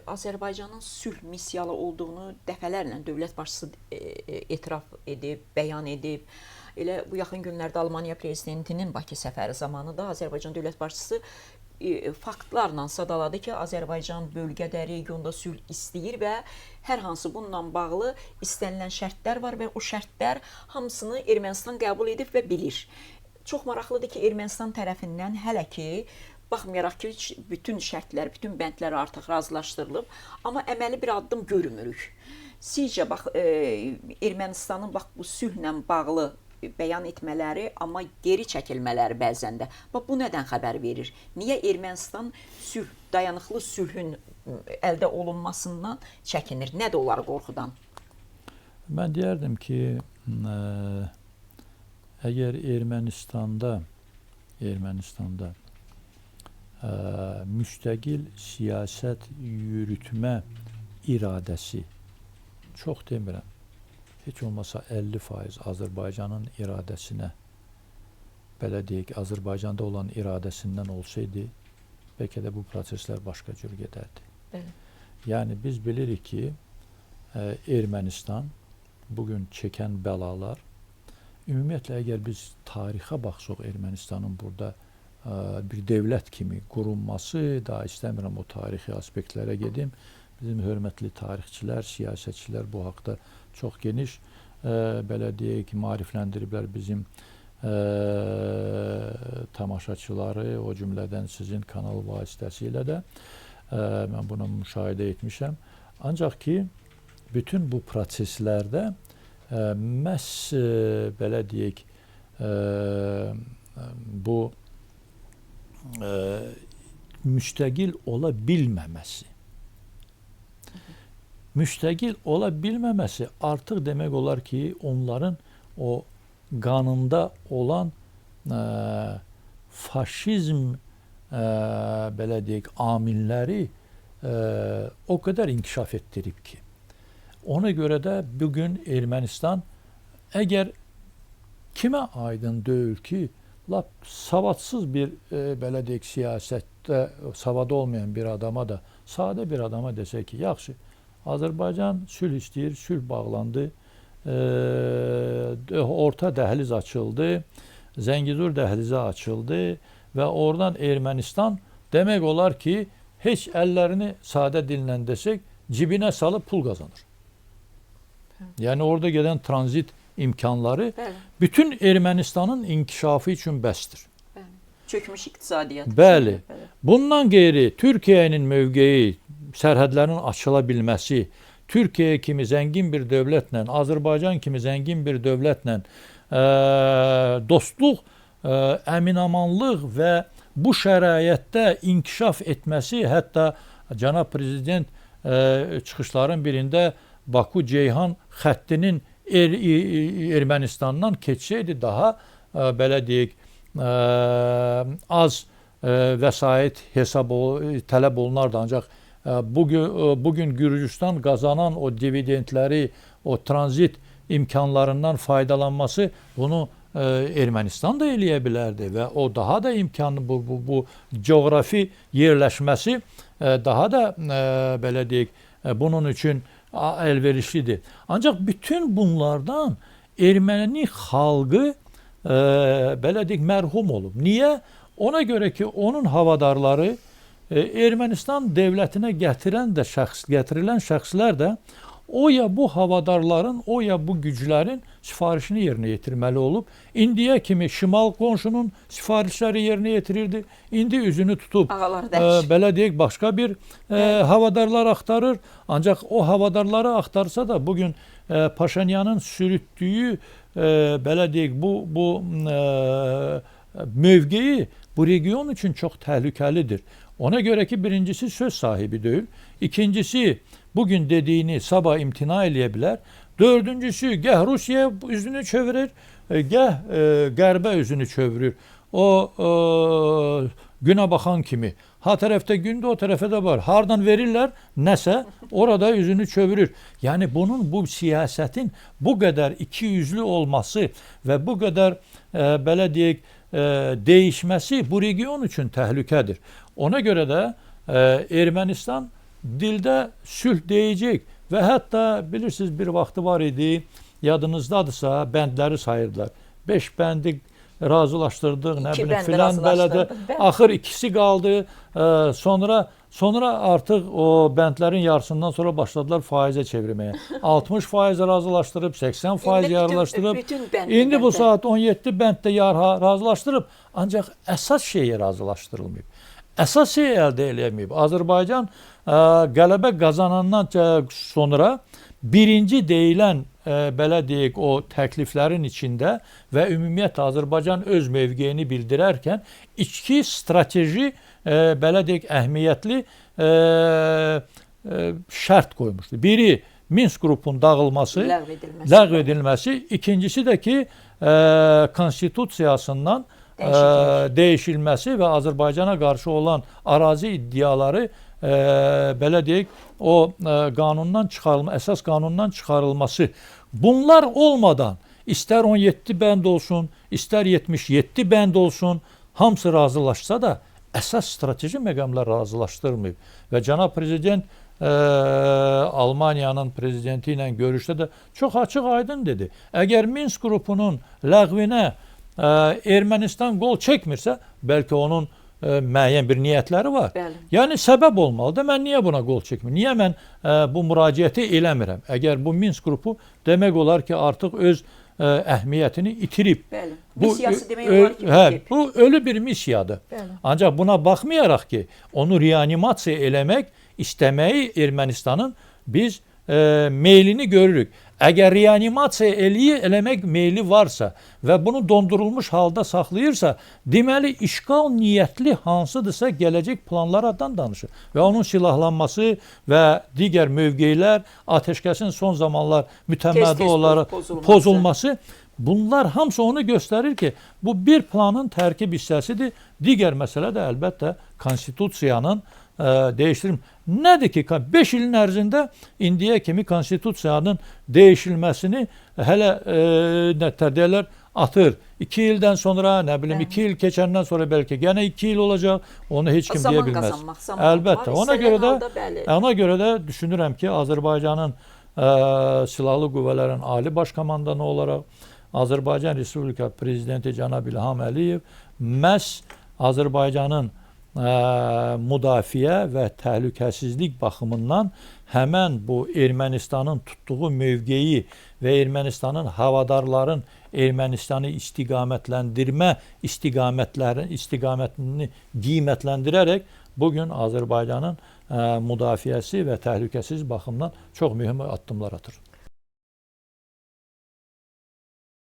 Azərbaycanın sülh missiyalı olduğunu dəfələrlə dövlət başçısı etiraf edib, bəyan edib. Elə bu yaxın günlərdə Almaniya prezidentinin Bakı səfəri zamanı da Azərbaycan dövlət başçısı faktlarla sadaladı ki, Azərbaycan bölgədə, regionda sülh istəyir və hər hansı bununla bağlı istənilən şərtlər var və o şərtlər hamısını Ermənistan qəbul edib və bilir. Çox maraqlıdır ki, Ermənistan tərəfindən hələ ki, baxmayaraq ki, bütün şərtlər, bütün bəndlər artıq razılaşdırılıb, amma əməli bir addım görmürük. Sizcə, bax, Ermənistanın bax bu sülhlə bağlı bəyan etmələri, amma geri çəkilmələri bəzən də. Bax, bu nədən xəbər verir? Niyə Ermənistan sülh, dayanıqlı sülhün əldə olunmasından çəkinir? Nədir onları qorxudan? Mən deyərdim ki, əgər Ermənistanda müstəqil siyasət yürütmə iradəsi, çox demirəm, heç olmasa 50% Azərbaycanın iradəsinə, belə deyək, Azərbaycanda olan iradəsindən olsaydı, bəlkə də bu proseslər başqa cür gedərdi. Bəli. Yəni, biz bilirik ki, Ermənistan bugün çəkən bəlalar, ümumiyyətlə, əgər biz tarixə baxsaq, Ermənistanın burada bir dövlət kimi qurulması, daha istəmirəm o tarixi aspektlərə gedim. Bizim hörmətli tarixçilər, siyasətçilər bu haqda çox geniş, belə deyək ki, maarifləndiriblər bizim tamaşaçıları, o cümlədən sizin kanal vasitəsilə də mən bunu müşahidə etmişəm. Ancaq ki, bütün bu proseslərdə məhz belə deyək, bu müstəqil ola bilməməsi. Müstəqil ola bilməməsi artıq demək olar ki, onların o qanında olan faşizm belə deyək, amilləri o qədər inkişaf etdirib ki. Ona görə də bugün Ermənistan əgər kimə aydın deyil ki, lap savadsız bir belə deyək, siyasətdə savadı olmayan bir adama da, sadə bir adama desək ki, yaxşı, Azərbaycan sülh istəyir, sülh bağlandı, orta dəhliz açıldı, Zəngəzur dəhlizi açıldı və oradan Ermənistan demək olar ki, heç əllərini sadə dillə desək, cibinə salıb pul qazanır. Yəni orada gedən tranzit imkanları Bəli. bütün Ermənistanın inkişafı üçün bəsdir. Bəli. Çökmüş iqtisadiyyat. Bəli. Bəli. Bundan qeyri Türkiyənin mövqeyi, sərhədlərin açıla bilməsi, Türkiyə kimi zəngin bir dövlətlə, Azərbaycan kimi zəngin bir dövlətlə dostluq, əminamanlıq və bu şəraitdə inkişaf etməsi, hətta cənab prezident çıxışların birində Baku-Ceyhan xəttinin Ermənistandan keçsəydi daha belə deyək, az vəsait hesab tələb olunardı. Ancaq bugün Gürcüstan qazanan o dividendləri, o tranzit imkanlarından faydalanması bunu Ermənistan da eləyə bilərdi və o daha da imkanlı bu coğrafi yerləşməsi daha da belə deyək, bunun üçün əlverişlidir. Ancaq bütün bunlardan erməni xalqı belə deyək, mərhum olub. Niyə? Ona görə ki, onun havadarları Ermənistan devlətinə gətirilən şəxslər də o ya bu havadarların, o ya bu güclərin sifarişini yerinə yetirməli olub. İndiyə kimi şimal qonşunun sifarişləri yerinə yetirirdi. İndi üzünü tutub belə deyək, başqa bir havadarlar axtarır. Ancaq o havadarları axtarsa da bugün Paşinyanın sürütdüyü belə deyək, bu mövqeyi bu region üçün çox təhlükəlidir. Ona görə ki, birincisi söz sahibi deyil. İkincisi, bugün dediyini sabah imtina eləyə bilər. Dördüncüsü, gəh Rusiyaya üzünü çevirir, gəh qərbə üzünü çevirir. O günə baxan kimi. Ha tərəfdə gündür, o tərəfə də var. Hardan verirlər nəsə, orada üzünü çevirir. Yəni bunun, bu siyasətin bu qədər ikiyüzlü olması və bu qədər belə deyək, değişməsi bu region üçün təhlükədir. Ona görə də Ermənistan Dildə sülh deyəcək və hətta bilirsiniz bir vaxtı var idi, yadınızdadırsa bəndləri sayırdılar. 5 bəndi razılaşdırdıq, nə bilim filan belə də. Axır ikisi qaldı. Sonra artıq o bəndlərin yarısından sonra başladılar faizə çevirməyə. 60% razılaşdırıb, 80% yarılaşdırıb. İndi bu saat 17 bənddə razılaşdırıb, ancaq əsas şeyi razılaşdırılmayıb. Əsas şeyi əldə eləməyib. Azərbaycan qələbə qazanandan sonra birinci deyilən belə deyək o təkliflərin içində və ümumiyyətlə Azərbaycan öz mövqeyini bildirərkən iki strateji belə deyək əhəmiyyətli şərt qoymuşdu. Biri Minsk qrupunun dağılması, ləğv edilməsi, ikincisi də ki konstitusiyasından dəyişilməsi və Azərbaycana qarşı olan ərazi iddiaları belə deyək, o qanundan çıxarılma, əsas qanundan çıxarılması. Bunlar olmadan istər 17 bənd olsun, istər 77 bənd olsun, hamısı razılaşsa da əsas strateji məqamlar razılaşdırmayıb. Və cənab prezident Almaniyanın prezidenti ilə görüşdə də çox açıq aydın dedi. Əgər Minsk qrupunun ləğvinə Ermənistan qol çəkmirsə, bəlkə onun müəyyən bir niyyətləri var. Bəli. Yəni səbəb olmalıdır. Mən niyə buna qol çəkmirəm? Niyə mən bu müraciəti eləmirəm? Əgər bu Minsk qrupu demək olar ki, artıq öz əhəmiyyətini itirib. Bəli. Bu, missiyası demək olar ki, bitib. Bu ölü bir missiyadır. Bəli. Ancaq buna baxmayaraq ki, onu reanimasiya eləmək istəməyi Ermənistanın biz meylini görürük. Əgər reanimasiya eləmək meyli varsa və bunu dondurulmuş halda saxlayırsa, deməli işğal niyyətli hansıdırsa gələcək planlardan danışır. Və onun silahlanması və digər mövqeylər, atəşkəsin son zamanlar mütəmadi olaraq pozulması, bunlar hamısı onu göstərir ki, bu bir planın tərkib hissəsidir. Digər məsələ də əlbəttə konstitusiyanın dəyişdirilmə. Nədir ki, 5 ilin ərzində indiyə kimi konstitusiyanın dəyişilməsini hələ nə deyirlər, atır. 2 ildən sonra, nə bilim, 2 il keçəndən sonra bəlkə yenə 2 il olacaq. Onu heç kim deyə bilməz. Əlbəttə. Ona görə də düşünürəm ki, Azərbaycanın Silahlı Qüvvələrin Ali Baş Komandanı olaraq Azərbaycan Respublika Prezidenti cənab İlham Əliyev məhz Azərbaycanın müdafiə və təhlükəsizlik baxımından həmən bu Ermənistanın tutduğu mövqeyi və Ermənistanın havadarların Ermənistanı istiqamətləndirmə istiqamətini qiymətləndirərək bugün Azərbaycanın müdafiəsi və təhlükəsiz baxımdan çox mühüm addımlar atır.